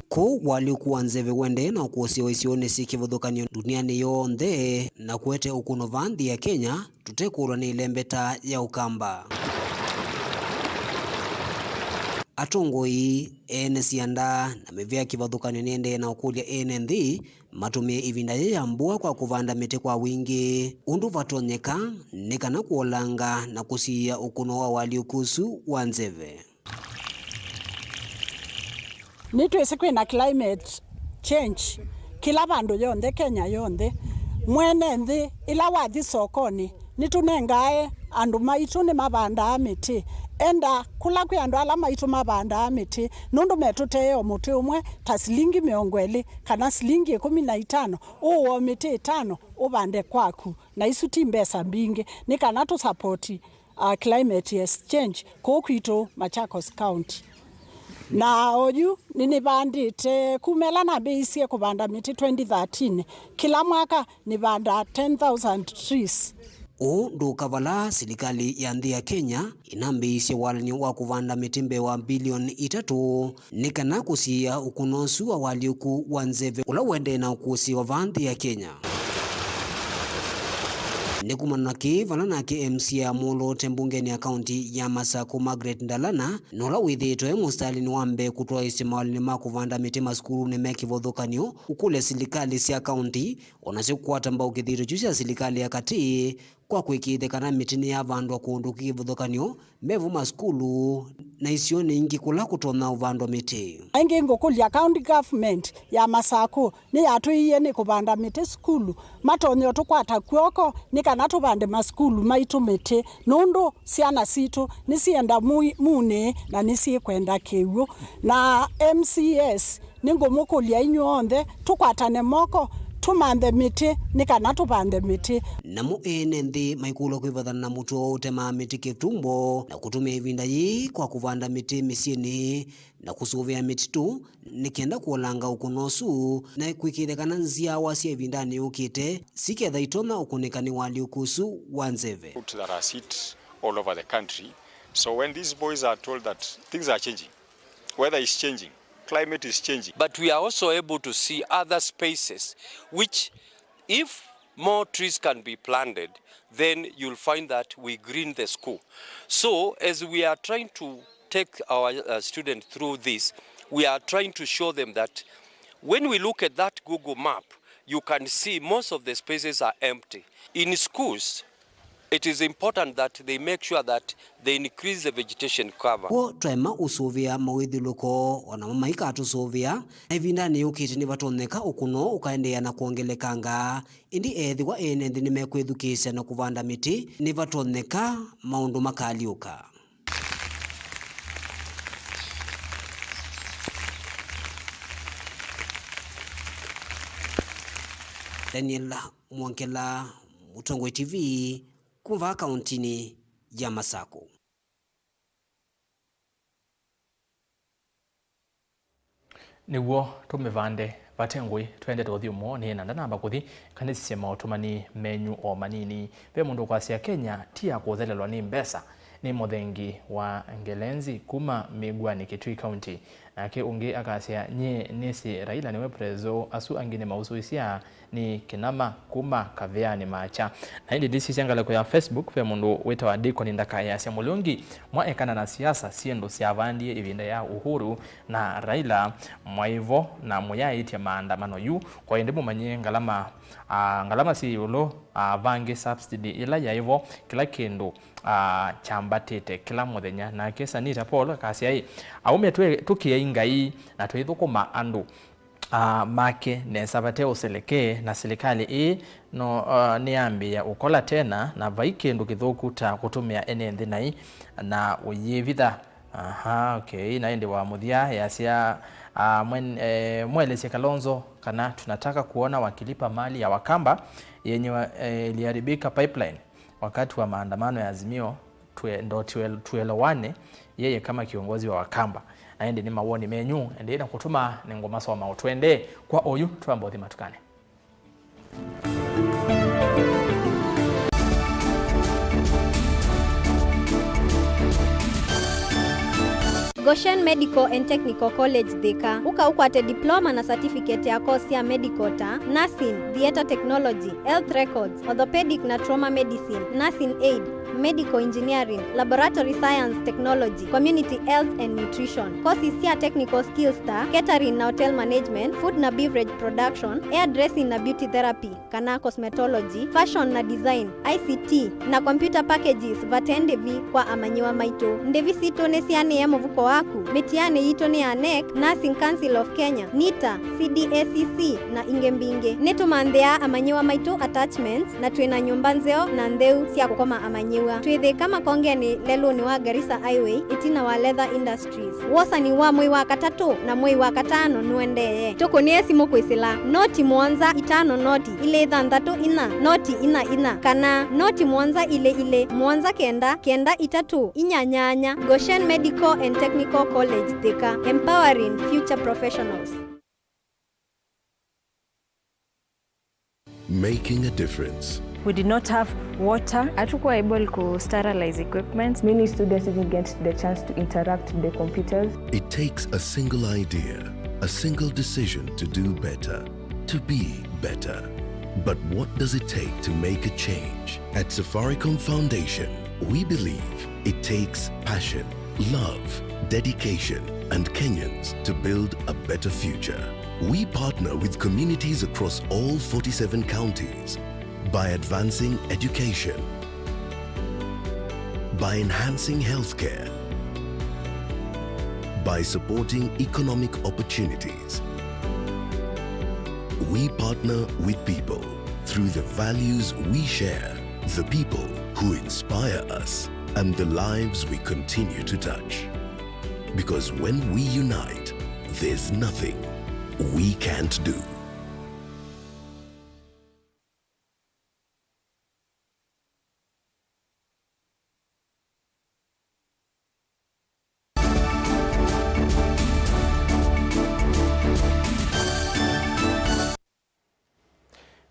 Kũu ũalyũku wa nzeve ũendee na ũkũsĩĩwa isionĩ syĩ kĩvathũkany'o ndunianĩ yonthe, na kũete ũkũno va nthĩ ya Kenya, tũtekũlwa nĩ ĩlembeta ya Ũkamba. Atongoi, ene sianda, na mĩvĩa ya kĩvathũkany'o nĩendee na ũkũlya ene nthĩ matũmĩe ĩvinda yĩĩ ya mbua kwa kũvanda mĩtĩ kwa wingĩ ũndũ vatonyeka, nĩ kana kũolanga na kũsiĩĩa ũkũno wa ũalyũku ũsu wa nzeve. Nĩtwĩsĩ kwĩna climate change kĩla vandũ yonthe, Kenya yonthe. Mwene nthĩ, ĩla wathi sokonĩ, nĩtũnengae andũ maitũ nĩmavandaa mĩtĩ. Enda kũla kwĩ andũ ala maitũ mavandaa mĩtĩ, nũndũ metũtee o mũtĩ ũmwe ta silingi mĩongo ĩlĩ kana silingi ĩkũmi na itano, ũũe o mĩtĩ ĩtano ũvande kwaku. Na isu ti mbesa mbingĩ, nĩ kana tũsapoti, uh, climate change kũu kwitũ Machakos County. Na oyu nĩnĩvandĩte, kuma ĩla nambĩĩisye kũvanda mĩtĩ twenty thirteen, kĩla mwaka nĩvandaa ten thousand trees. Ũũ ndũka vala silikalĩ ya nthĩ ya Kenya ĩnambĩĩisye walany'o wa kũvanda mĩtĩ mbee wa bilioni itatũ nĩ kana kũsiĩĩa ũkũno ũsu wa ũalyũku wa nzeve ũla ũendee na ũkũsĩĩwa vaa nthĩ ya Kenya. Nĩ kumana na kĩĩ vala nake M C A ya Mwoloote mbungenĩ ya kaunti ya Masakũ, Margaret Ndalana, na ũla wĩthĩĩtwe e mũsitalĩnĩ wa mbee kũtwaĩĩsya mawalany'o ma kũvanda mĩtĩ masukulunĩ me kĩvathũkany'o, ũkũlya silikalĩ sya kaunti o nasyo kũkwata mbau kĩthito kyu sya silikalĩ ya katĩ kwa kũĩkĩĩthya kana mĩtĩ nĩyavandwa kũndũ kwĩ kĩvathũkany'o me vo masukulu na isionĩ ingĩ kũla kũtonya ũvandwa mĩtĩ. Aingĩ ngũkũlya county government ya Masakũ nĩyatwĩie nĩ kũvanda mĩtĩ sukulu, matonye ũtũkwata kw'oko nĩ kana tũvande masukulu maitũ mĩtĩ, nũndũ syana sitũ nĩsienda mui-, munĩ na nĩsyĩkwenda kĩw'ũ. Na M C S, nĩngũmũkũlya inyw'onthe tũkwatane moko, tũmanthe mĩtĩ nĩ kana tũvande mĩtĩ. Namo ene nthĩ maikũlwa kwĩvathana na mũtuo wa ũtemaa mĩtĩ kĩtumbo na kũtũmĩa ĩvinda yĩĩ kwa kũvanda mĩtĩ mĩsyĩnĩ na kũsũvĩa mĩtitũ nĩ kenda kũolanga ũkũno ũsu na kwĩkĩĩthya kana nzyawa sya ĩvindanĩ yũkĩte siketha itonya ũkũnĩka nĩ ũalyũku ũsu wa nzeve. Food that are sit all over the country. So when these boys are told that things are changing, weather is changing, climate is changing. But we are also able to see other spaces which, if more trees can be planted, then you'll find that we green the school. So as we are trying to take our uh, students through this, we are trying to show them that when we look at that Google map, you can see most of the spaces are empty. In schools, it is important that they make sure that they increase the vegetation cover. Kw'o twaema ũsũvĩa mawĩthyũlũko, o namo maikatũsũvĩa, na ĩvindanĩ yũkĩte nĩvatonyeka ũkũno ũkaendeea na kwongelekanga. Ĩndĩ eethĩwa ene nthĩ nĩmekwĩthukĩĩsya na kũvanda mĩtĩ, nĩvatonyeka maũndũ makaalyũka. Daniel Mwongela, Mũtongoi T V, kuma vaa kauntinĩ ya Masakũ. Nĩw'o tũmĩvande vate ngũĩ, twendete ũthyũmũo nĩ na ndanamba kũthi, kana nĩsisye maũtũmani menyu o manini. Ve mũndũ ũkwasya Kenya ti ya kũthelelwa nĩ mbesa, nĩ mũthengi wa Ngelenzi kuma Mĩguanĩ, Kitui County. Nake ũngĩ akasya, nyie nĩsĩ Raila nĩwe prezo, asu angĩ nĩmausũĩsya nĩ kĩnama kuma kavĩanĩ makya. Na ĩndĩ ndĩsisya ngalĩko ya Facebook, ve mũndũ wĩtawa Deacon Ndaka easya, Mũlũngi mwaekana na siasa syĩndũ syavandie ĩvinda ya Uhuru na Raila, mwaivo na mũyaĩtye maandamano yu, kwa ĩndĩ mũmanyie ngalama, ah, ngalama syĩ ĩũlũ, ah, vangĩ subsidy ĩla yaivo, kĩla kĩndũ, ah, kyambatĩte kĩla mũthenya. Nake Sanita Paul akasya, ĩ, aũme twe-, tũkĩai Ngai na tũithũkũma andũ ah, make nesa vate ũselekee, na silikalĩ ĩĩ no, ah, nĩyambĩĩa ũkola tena, na vai kĩndũ kĩthũku ta kũtũmĩa ene nthĩ naĩ na ũyĩvitha. Aha, okay. Na ĩndĩ wa mũthya yasya, ah, mwen-, eh, mwelesye Kalonzo kana tunataka kuona wakilipa mali ya Wakamba yenye wa-, eh, iliharibika pipeline wakati wa maandamano ya Azimio. Tue-, ndo tue-, tuelewane, yeye kama kiongozi wa Wakamba. Na ĩndĩ nĩ mawoni menyu, ĩndĩ na kũtũma nĩngũmasoma o. Twende kwa oyu, twamba ũthi matukane. Goshen Medical and Technical College Thika. Ũka ũkwate diploma na certificate ya course sya medical ta nursing, theatre technology, health records, orthopedic na trauma medicine, nursing aid, medical engineering, laboratory science technology, community health and nutrition. Courses sya technical skills ta catering na hotel management, food na beverage production, hairdressing na beauty therapy kana cosmetology, fashion na design, I C T, na computer packages vate ndĩvi kwa amanyĩw'a maitũ. Ndĩvi sitũ nĩsianĩe mũvuko waku. Mĩtianĩ yitũ nĩ ya NEC, Nursing Council of Kenya, NITA, C D A C C, na ingĩ mbingĩ. Nĩtũmanthĩaa amanyĩw'a maitũ attachments, na twĩ na nyũmba nzeo na ntheu sya kũkoma amanyĩw'a. Twĩ Thĩka Makongenĩ, lelũnĩ wa Garissa Highway, ĩtina wa Leather Industries. Wosani wa mwei wa katatũ na mwei wa katano nũendee. Tũkũnĩe simũ kwĩsĩla noti mũonza itano noti ilĩ thanthatũ inya noti inya inya kana noti mũonza ilĩ ilĩ mũonza kenda kenda itatũ inya nyanya. Goshen Medical and Technical College Thika, empowering future professionals. Making a difference. We did not have water. Hatukuwa able ku sterilize equipments. Many students didn't get the chance to interact with the computers. It takes a single idea, a single decision to do better, to be better. But what does it take to make a change? At Safaricom Foundation, we believe it takes passion, love, dedication, and Kenyans to build a better future. We partner with communities across all forty-seven counties by advancing education, by enhancing healthcare, by supporting economic opportunities. We partner with people through the values we share, the people who inspire us, and the lives we continue to touch. Because when we unite, there's nothing we can't do.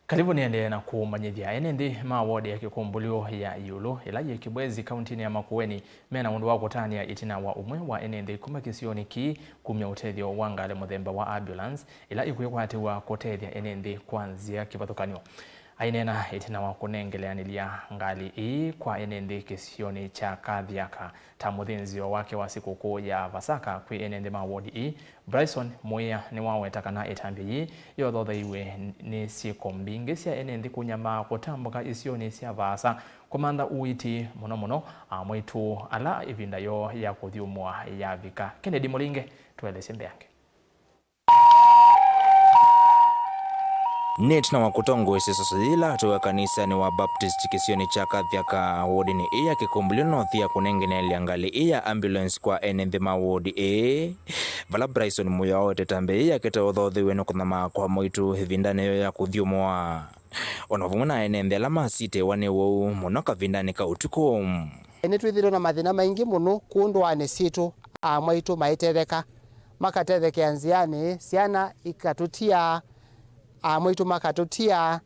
Karibu nĩendee na kũmanyĩthya ene nthĩ ma ward ya Kĩkũmbũlyo ya Ĩũlũ, ĩla yĩ Kibwezi, kauntinĩ ya Makueni, mena ũndũ wa kũtanĩa ĩtina wa ũmwe wa ene nthĩ kuma kĩsionĩ kĩĩ kumya ũtethyo wa ngalĩ mũthemba wa ambulance, ĩla ĩkwĩkwatĩw'a kũtethya ene nthĩ kwa nzĩa kĩvathũkany'o. Aineena ĩtina wa kũnengeleanĩlya ngalĩ ĩĩ kwa ene nthĩ kĩsionĩ kya Kathiaka ta mũthĩnzĩo wake wa sikũkũ ya Vasaka kwĩ ene nthĩ ma ward ĩĩ, Bryson Mũĩa nĩwaweta kana ĩtambya yĩĩ yothotheiwe nĩ syĩko mbingĩ sya ene nthĩ kũnyamaa kũtambũka isionĩ sya vaasa kũmantha ũiiti, mũno mũno amwaitũ ala ĩvinda yoo ya kũthyũmũa yavika. Kennedy Mũlinge tũelesye mbeange. Nĩ ĩtina wa kũtongoesya sasa yĩla atũa kanisanĩ wa Baptist kĩsionĩ kya Kathiaka, wodinĩ ĩĩ ya Kĩkũmbũlyo North ya kũnengeneelya ngalĩ ĩĩ ya ambulance kwa ene nthĩ ma wodi ĩĩ, vala Bryson Mũya wawetete mbee yake ta ũthotheiwe nĩ kũthamaa kwa mwaitũ ĩvindanĩ yoo ya kũthyũmũa, o na vamwe na ene nthĩ ala masitĩwa nĩ ũwau mũno kavindanĩ ka ũtukũ. Nĩtwĩthĩtwe na mathĩna maingĩ mũno kũũ ndũanĩ sitũ, aa mwaitũ maitetheka, makatethekea nzĩanĩ, syana ikatũtia, aa mwaitũ makatũtia,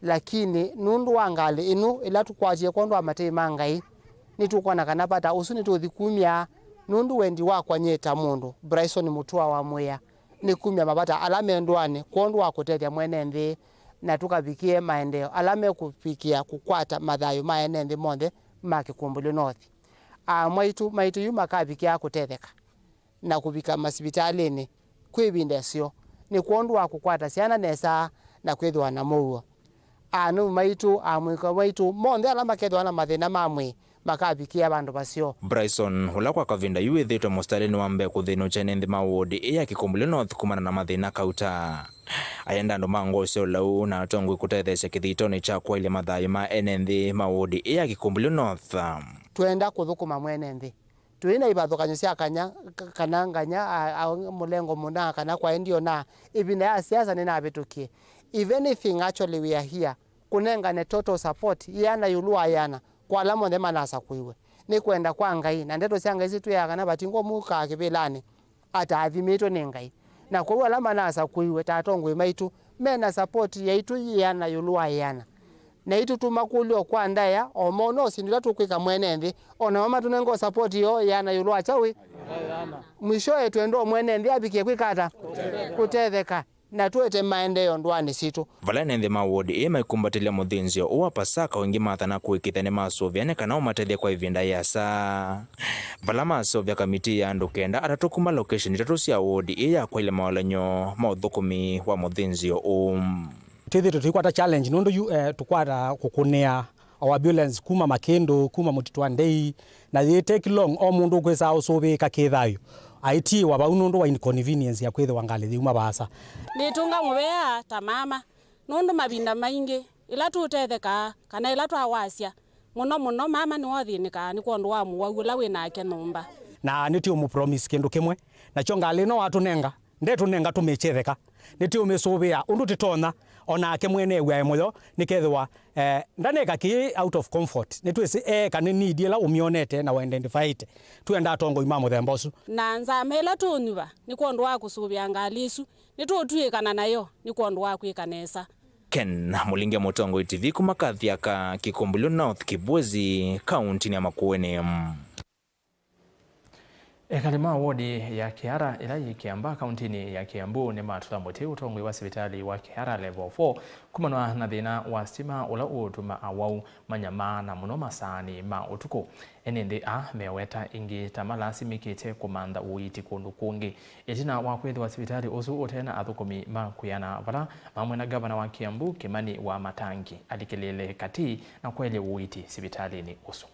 lakini nũndũ wa ngalĩ ĩno ĩla tũkwatie kwondũ wa matei ma Ngai, nĩtũkwona kana vata ũsu nĩtũũthi kumya, nũndũ wendi wakwa nyie ta mũndũ, Bryson Mũtũa wa Mwĩa, nĩ kumya mavata ala me ndũanĩ kwondũ wa kũtethya mwene nthĩ, na tũkavikĩe maendeeo ala mekũvikĩa kũkwata mathayũ ma ene nthĩ monthe ma Kĩkũmbũlyo North. Aa mwaitũ maitũ yu makavikĩa kũtetheka na kũvika masivitalĩnĩ kwĩ ĩvinda ĩseo, nĩ kwondũ wa kũkwata syana nesa na kwĩthĩwa na mũuo. Aa-nũmũ maitũ, amũika maitũ, monthe ala makethĩwa na mathĩna ma mwĩĩ makavikĩa vandũ vaseo. Bryson, ũla kwa kavinda yu wĩthĩĩtwe mũsitalĩnĩ wa mbee kũthĩnĩwa kyene nthĩ ma wodi ĩĩ ya Kĩkũmbũlyo North kumana na mathĩna kauta, ayenda andũ ma ngoo sya ũlau na atongoi kũtetheesya kĩthitonĩ kya kwaĩlya mathayũ ma ene nthĩ ma wodi ĩĩ ya Kĩkũmbũlyo North. Twenda kũthũkũma mwene nthĩ. Tũi na ivathũkany'o sya kanya, ka-, kana nganya, a, a, mũlengo mũna, kana kwaĩ ndiona, ĩvinda ya siasa nĩnavĩtũkie. If anything, actually, we are here kũnengane total support, ĩana ĩũlũ wa ĩana, kwa ala monthe manasakũiwe. Nĩ kwenda kwa Ngai, na ndeto sya Ngai sitwĩaa kana vatingwa mũkaa kĩvĩlanĩ ataathimĩtwe nĩ Ngai. Na kwoou ala manasakũiwe ta atongoi maitũ, me na support yaitũ ĩana ĩũlũ wa ĩana. Naitũ tũmakũlya o kwa ndaĩa, o mona ũsindi ũla tũkwĩka mwene nthĩ, o namo matũnenge o support yoo ĩana ĩũlũ wa kyaũ? Mwishowe twenda o mwene nthĩ avikie kwĩka ata? Kũtetheka. Na tũete maendeeo ndũanĩ sitũ. Vala ene nthĩ ma wodi ĩĩ maikumbatĩlya mũthĩnzĩo ũũ wa Pasaka, o ĩngĩ mathana kũĩkĩĩthya nĩmasũvĩa nĩ kana ũmatethye kwa ĩvinda yĩasa. Vala maseũvya kamitii ya andũ kenda, atatũ kuma location itatũ sya wodi ĩĩ ya kwaĩlya mawalany'o ma ũthũkũmi wa mũthĩnzĩo ũũ. Twĩthĩĩtwe tũikwata challenge nũndũ yu, eh, tũkwata kũkũnĩa our ambulance kuma Makĩndũ, kuma Mũtitũ wa Ndei, na yĩ take long o mũndũ ũkwĩsaa ũsũvĩĩka kĩ thayũ aitiĩwa vau nũndũ wa inconvenience ya kwĩthĩwa ngalĩ yĩuma vaasa. Nĩtũnga mũvea ta mama, nũndũ mavinda maingĩ ĩla tũtethekaa kana ĩla twawasya, mũno mũno mama nĩwe ũthĩnĩkaa nĩ kwondũ wa mũwau ũla wĩ nake nyũmba. Na nĩtũũmũpromise kĩndũ kĩmwe, nakyo ngalĩ ĩno watũnenga, ndetũnenga tũmĩkyetheka. Nĩtũũmĩsũvĩa ũndũ tũtonya, o nake mwene ew'ae mũyo, nĩkethĩwa, eh, ndaneka kĩĩ out of comfort. Nĩtwĩsĩ eeka nĩ need ĩla ũmyonete na ũidentifaĩte. Twĩenda atongoi ma mũthemba ũsu. Na nzama ĩla tũũnyuva nĩ kwondũ wa kũsũvĩa ngalĩ ĩsu, nĩtũũtw'ĩkana nayo nĩ kwondũ wa kwĩka nesa. Ken Mũlinge, Mũtongoi T V, kuma Kathiaka, Kĩkũmbũlyo North, Kibwezi, kauntinĩ ya Makueni. Ekali ma wodi ya Kĩara ĩla yĩ Kĩamba, kauntinĩ ya Kĩambu, nĩmatũla mũtĩ ũtongoi wa sivitalĩ wa Kĩara Level four kumanwa na thĩna wa sitima ũla ũũtuma awau manyamaa na mũno masaanĩ ma ũtukũ. Ene nthĩ aa meweta ĩngĩ ta malasimĩkĩte kũmantha ũiiti kũndũ kũngĩ, ĩtina wa kwĩthĩwa sivitalĩ ũsu ũte na athũkũmi ma kwĩana, vala vamwe na ngavana wa Kĩambu, Kĩmani Wamatangi, alikĩlĩĩle katĩ na kwaĩlya ũiiti sivitalĩnĩ ũsu.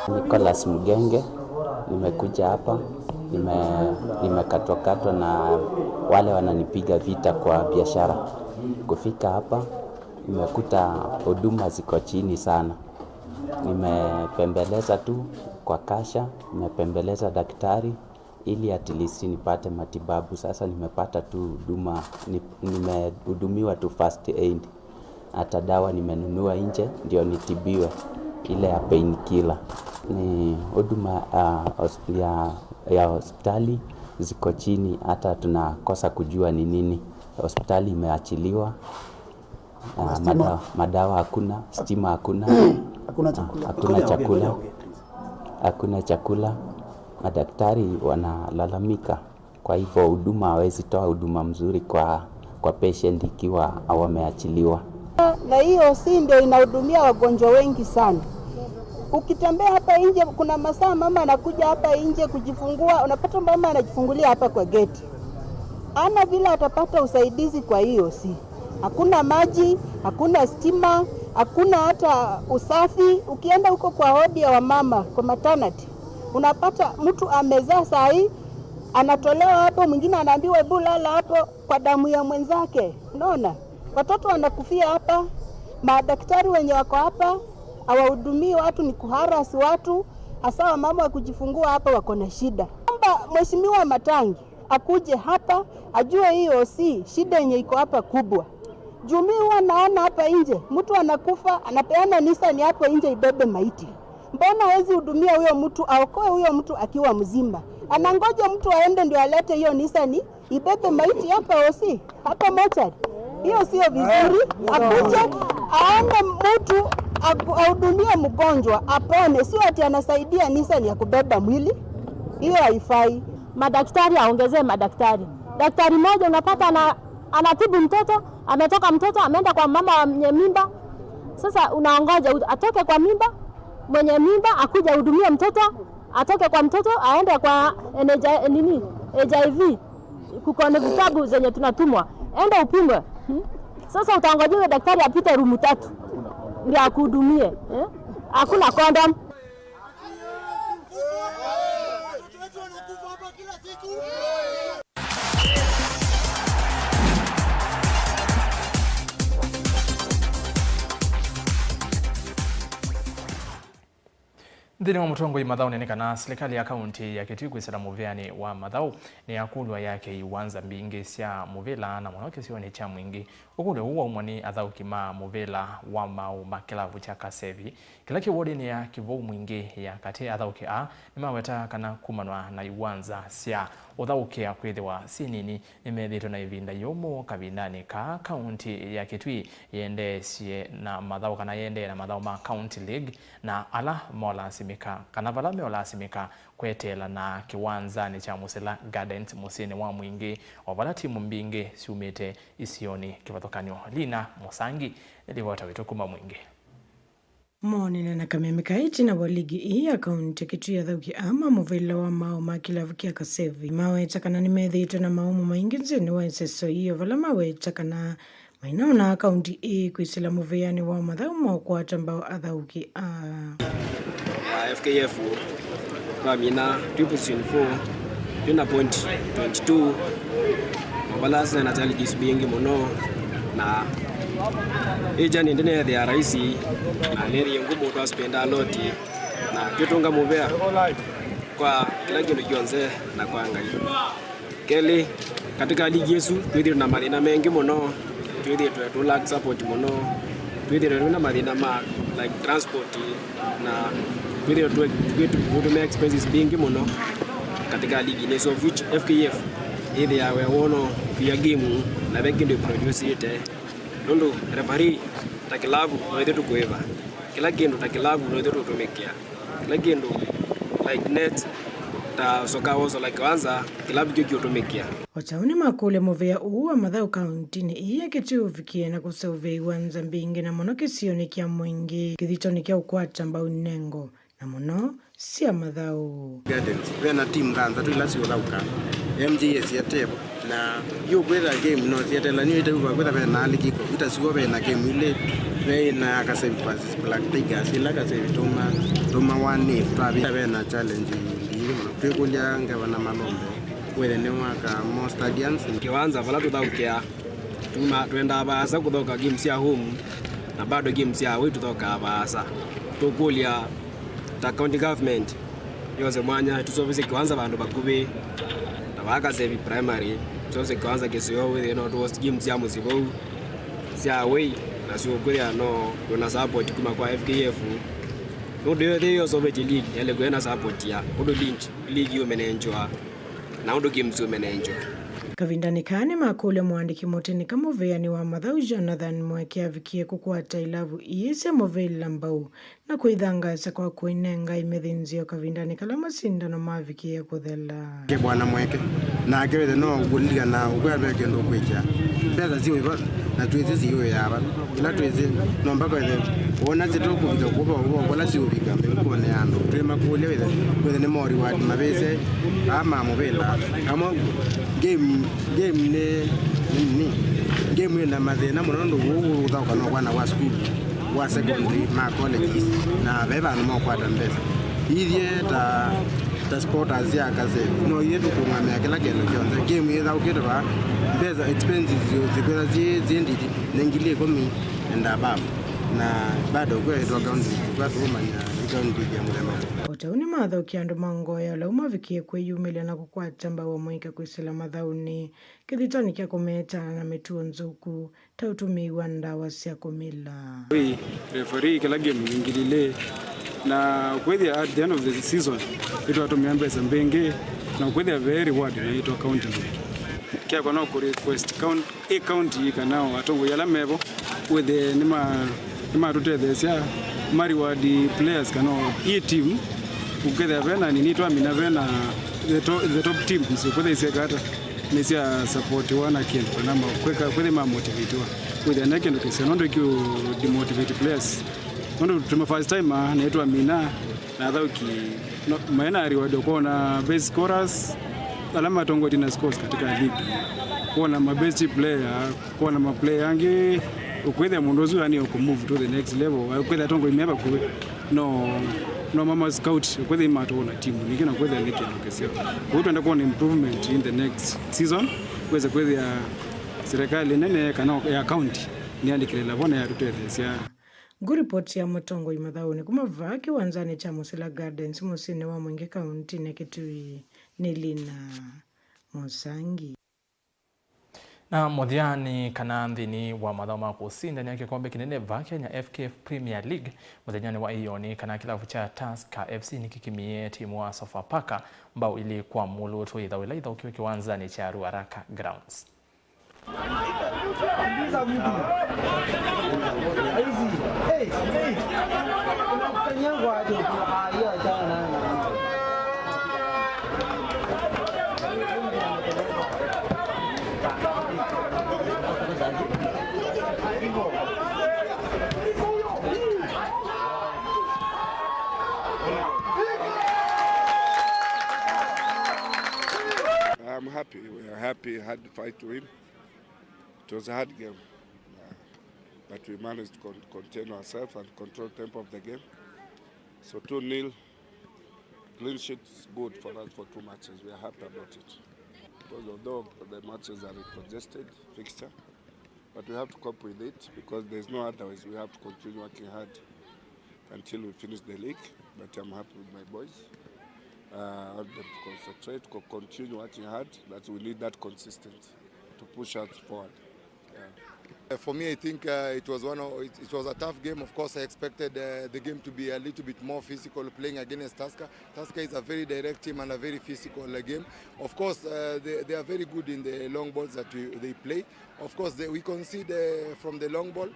Nicholas Mgenge, nimekuja hapa, nime-, nimekatwakatwa na wale wananipiga vita kwa biashara. Kufika hapa, nimekuta huduma ziko chini sana. Nimepembeleza tu kwa kasha, nimepembeleza daktari, ili at least nipate matibabu. Sasa nimepata tu huduma, ni-, nimehudumiwa tu first aid. Hata dawa nimenunua nje ndio nitibiwe, ile ya painkiller. Ni huduma, ah, hos-, ya, ya hospitali ziko chini, hata tunakosa kujua ni nini. Hospitali imeachiliwa. Ah, madawa, madawa hakuna, stima hakuna. Hakuna chakula. Hakuna chakula. Hakuna chakula. Madaktari wanalalamika. Kwa hivyo huduma, hawezi toa huduma mzuri kwa, kwa patient ikiwa wameachiliwa. Na hiyo si ndio inahudumia wagonjwa wengi sana. Ukitembea hapa nje, kuna masaa mama anakuja hapa nje kujifungua, unapata mama anajifungulia hapa kwa geti. Ana vile atapata usaidizi kwa hiyo si. Hakuna maji, hakuna stima, hakuna hata usafi. Ukienda huko kwa wodi ya wamama, kwa maternity, unapata mtu amezaa saa hii, anatolewa hapo, mwingine anaambiwa, "Hebu lala hapo," kwa damu ya mwenzake. Unaona? Watoto wanakufia hapa, madaktari wenye wako hapa hawahudumii watu, ni kuharasi watu, hasa wamama wa kujifungua hapa wako na shida. Naomba Mheshimiwa Matangi akuje hapa, ajue hiyo si shida yenye iko hapa kubwa. Juu mi huwa naona hapa nje, mtu anakufa, anapeana Nissan hapo nje ibebe maiti. Mbona hawezi hudumia huyo mtu, aokoe huyo mtu akiwa mzima? Anangoja mtu aende ndio alete hiyo Nissan ibebe maiti hapa hosi, hapa mochari. Hiyo sio vizuri. Akuje aone mtu aku-, ahudumie mgonjwa, apone, sio ati anasaidia Nissan ya kubeba mwili. Hiyo haifai. Madaktari, aongezee madaktari. Daktari mmoja unapata ana-, anatibu mtoto, ametoka mtoto, ameenda kwa mama wa mwenye mimba. Sasa unaongoja u-, atoke kwa mimba, mwenye mimba akuje ahudumie mtoto, atoke kwa mtoto, aende kwa N H I, nini, H I V. Kuko na vitabu zenye tunatumwa. Enda upimwe. Hmm? Sasa utaongojea huyo daktari apite rumu tatu ndio akuhudumie. Eh? Hakuna condom. Nthĩnĩ wa mũtongoi mathaũnĩ nĩ kana silikalĩ ya kaunti ya Kitui kwĩsĩla mũvĩanĩ wa mathaũ nĩyakũlw'a yake iwanza mbingĩ sya mũvĩla, na mũno kĩsionĩ kya Mwingĩ. Ũkũlyo ũũ waumwa nĩ athaũki ma mũvĩla wa maũ ma kĩlavu kya Kasevi, kĩla kĩ wodinĩ ya Kĩvou Mwingĩ ya katĩ. Athaũki aa nĩmaweta kana kumanwa na iwanza sya ũthaũkĩa kwĩthĩwa syĩ nini, nĩmethĩĩtwe na ĩvinda yũmũ kavindanĩ kaa kaunti ya Kitui yendeesye na mathaũ, kana yendee na mathaũ ma County League, na ala molasimĩka, kana vala meolasimĩka kweteela na kĩwanzanĩ kya Musila Gardens mũsyĩnĩ wa Mwingĩ, o vala timu mbingĩ syumĩte isionĩ kĩvathũkany'o. Lina Mũsangi nĩ livota witũ kuma Mwingĩ. Moonene na kameme ka ĩtina wa ligi ii ya kaunti ya Kitui, athaũki aa ma mũvĩla wa maũ ma kĩlavu kya Kasevi maweta kana nĩmethĩĩtwe na maũmũ maingĩ nthĩnĩ wa ĩseso ii, o vala maweta kana mainaona kaunti ii kwĩsĩla mũvĩanĩ wa mathaũ ma ũkwata mbaũ athaũki aa. Ya F K F twamina twĩ position four, twĩ na point twenty-two. Mavala sina na challenges mbingĩ mũno, na ĩ journey ndĩneethĩa rahisi, na nĩthĩe ngumu, twaspenda a lot, na twĩtũnga mũvea kwa kĩla kĩndũ kyonthe na kwa Ngai. Kelĩ, katika ligi ĩsu, twĩthĩĩtwe na mathĩna mengĩ mũno, twĩthĩĩtwe tũ lack support mũno, twĩthĩĩtwe twĩna mathĩna ma, like, transport, na twĩthĩĩtwe tũ-, tũ-, tũtũmĩa expenses mbingĩ mũno katika ligi ĩsu, of which F K F ĩthĩawa wono kũya game na ve kĩndũ ĩproduceĩte, nũndũ referee ta kĩlavu no ithyĩ tũkũĩva kĩla kĩndũ, ta kĩlavu no ithyĩ tũtũmĩkĩa kĩla kĩndũ, like net, ta ũsoka wosola kĩwanza, kĩlavu kĩu kĩũtũmĩkĩa. O ta ũu nĩmakũlya mũvĩa ũũ wa mathaũ kauntinĩ ii ya Kitui ũvikie na kũseũvya iwanza mbingĩ, na mũno kĩsionĩ kya Mwingĩ kĩthitonĩ kya ũkwata mbaũ inengo, na mũno sya mathaũ. Gardens, ve na timu thanthatũ ila siũthaũka, M G S ya Tevo, Na yu kwĩtha game no sietela nĩ ĩtauva kwĩtha ve na aliki ko itasuo ve na game ilĩ ve na Kasevi versus Black Tigers ila Kasevi tuma tuma one nil twavi ve na challenge mbili mũno. Twĩkũlya ngavana Malombe wĩthe nĩ waka mo stadiums. Kĩwanza vala tũthaũkĩa tuma twendaa vaasa kũthaũka game sya home na bado game sya away tũthaũkaa vaasa. Tũkũlya ta county government yose mwanya tũseũvĩsye kĩwanza vandũ vakuvĩ ta vaa Kasevi Primary, tũseũvĩsye kĩwanza kĩseo wĩthĩe no tũ host game sya mũsyĩ vau sya away, na syo kwĩthĩa no twĩna support kuma kwa F K F. Nũndũ yo thĩ yoseũvĩtye league yaĩle kwĩthĩa na support ya ũndũ league, league yũmenenjwa na ũndũ games yũmenenjwa. Kavindanĩ kaa nĩmakũlya mũandĩki mũtĩ nĩ ka mũvĩanĩ wa mathaũ Jonathan Mweke avikie kũkwata ilavu ii sya mũvĩla mbau na kũithangaasya kwa kũinenga imĩthĩnzĩo kavindanĩ kala masindano mavikĩe kũthela. Ke Bwana Mweke, nake wĩthe no kũlilikana ũkwĩa ve kĩndũ ũkwĩkĩa. Mbesa siũĩva na twĩsĩ siũĩaa va. Ĩla twĩsĩ, no mpaka wĩthe wona sitũkũvika kũva ũvoo vala siũvika mĩvukonĩ ya andũ. Twĩ makũlya wĩthe, wĩthe nĩ moriwadi mavĩse aa ma mũvĩla. Amwe game, game nĩ, nĩ, nĩ, game ĩna mathĩna mũno nũndũ ũu ũthaũka no kwana wa sukulu. Wa secondary, ma colleges, na ve vandũ mokwata mbesa. Ithyĩ ta, ta supporters ya Kasevi, no ithyĩ tũkũngamĩa kĩla kĩndũ kyonthe. Game yĩthaũkĩte vaa, mbesa expenses sikwĩtha syĩ, syĩ nditi, nĩ ngili ĩkũmi and above. Na bado kwĩ ĩtwa county, kwa tũũmanya ĩtwa nditi ya mũthemba. O ta ũu nĩmathaũkie andũ ma ngoo ya ũlau mavikie kwĩyumĩlya na kũkwata mbau amwe ika kwĩsĩla mathaũnĩ, kĩthitanĩ kya kũmeetana na mĩtuo nzũku. Ta ũtũmĩi wa ndawa sya kũmila. Ĩĩ, referee kĩla game nĩ ngili ilĩ, na ũkwĩthĩa at the end of the season nĩtwatũmĩa mbesa mbingĩ, na ũkwĩthĩa ve reward na ĩtwa county league. Kyakwa no kũ request coun-, ĩ county kana o atongoi ala mevo wĩthĩe nĩma-, nĩmatũtetheesya ma reward players kana o ĩ team ũkethĩa ve na nini twamina ve na the to-, the top teams ũkwĩthĩa isyeka ata. Nĩsya supportiwa na kĩndũ kana ma-, kwĩka, kwĩthĩ ma motivatiwa. Kwĩthĩa ne kĩndũ kĩseo nũndũ kĩu demotivate players. Nũndũ tuma first time na nĩtwamina na athauki no, maĩ na reward ũkona best scorers ala matongotie na scores katika league. Kuona ma best player, kuona ma player angĩ, ũkwĩthĩa mũndũ ũsu yani ũkũ move to the next level. Ũkwĩthĩa atongoi me vakuvĩ. No, no mama scout, kwĩthĩa imatũona timu ningĩ na kwĩthĩa nĩ kĩndũ kĩseo. Kwoou twenda kuona improvement in the next season, kwĩse kwĩthĩa serikali nene kana ya county nĩyalikĩlĩla vo na yatũtetheesya. Ngũ report ya mũtongoi mathaũnĩ kuma vaa kĩwanzanĩ kya Musila Gardens mũsyĩnĩ wa Mwingi kauntinĩ ya Kitui nĩ Lina Mũsangi. Na mũthyanĩ kana nthĩnĩ wa mathaũ ma kũsindany'a kĩkombe kĩnene vaa Kenya, F K F Premier League, mũthenyanĩ wa ĩyoo nĩ kana kĩlavu kya Tusker F C nĩkĩkimie timu wa Sofapaka mbao ilĩ kwa mũlũtũ ĩthaũ ĩla ĩthaũkiwe kĩwanzanĩ kya Ruaraka Grounds. I'm happy. We are happy. Had to fight to win. It was a hard game, uh, but we managed to con-, contain ourselves and control tempo of the game. So two nil, clean sheet is good for us for two matches. We are happy about it. Because although the matches are a congested fixture, but we have to cope with it because there's no other ways. We have to continue working hard until we finish the league. But I'm happy with my boys. Uh, I want them to concentrate, co-, continue working hard. That we need that consistency to push us forward. Yeah. Uh, for me, I think, uh, it was one of, it, it was a tough game. Of course, I expected, uh, the game to be a little bit more physical, playing against Tusker. Tusker is a very direct team and a very physical, uh, game. Of course, uh, they, they are very good in the long balls that we, they play. Of course, they, we concede, uh, from the long ball.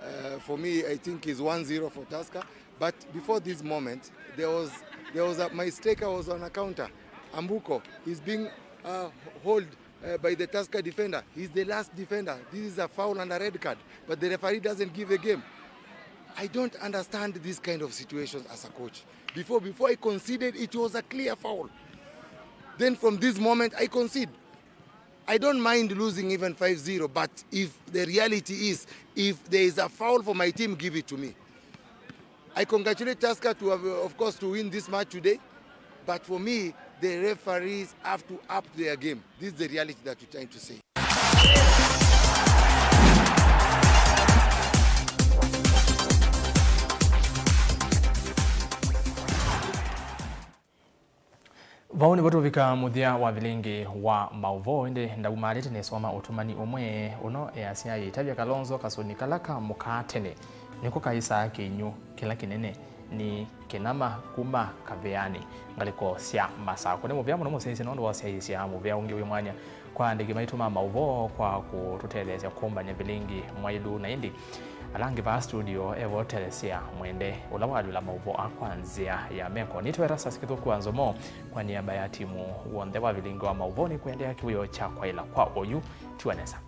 Uh, for me, I think is one zero for Tusker. But before this moment, there was, there was a, my striker was on a counter. Ambuko is being, uh, hauled, uh, by the Tusker defender. He's the last defender. This is a foul and a red card. But the referee doesn't give a game. I don't understand this kind of situations as a coach. Before, before I conceded, it was a clear foul. Then from this moment, I concede. I don't mind losing even five zero, but if the reality is, if there is a foul for my team, give it to me. I congratulate Tusker to have, of course, to win this match today, but for me, the referees have to up their game. This is the reality that we're trying to say. Vau nĩvo tũvika mũthya wa vilingi wa maũvoo, ĩndĩ ndaumalĩte nĩsoma ũtũmani ũmwe ũno easya, "Ĩtavya Kalonzo kasũni kala ka mũkaa tene, nĩko kaisaa kĩinyũ kĩla kĩnene, nĩ kĩnama kuma kavĩanĩ, ngalĩko sya Masakũ." Nĩ mũvea mũno mũsyaĩĩsya nũndũ wa ũsyaĩĩsya mũvea ũngĩ wĩ mwanya kwa aandĩki maitũ ma maũvoo kwa kũtũtetheesya kũmbany'a vilingi mwaĩlu. Na ĩndĩ ala angĩ vaa studio e vo Teresia Mwende, ũla walyũla maũvoo aa kwa nzĩa ya meko. Nĩtwa Erastus Kĩthũku wa Nzomo, kwa nĩamba ya timu w'onthe wa vilingi wa maũvoo nĩkũendea kĩwĩoo kya kwaĩla kwa oyu. Tiwa nesa.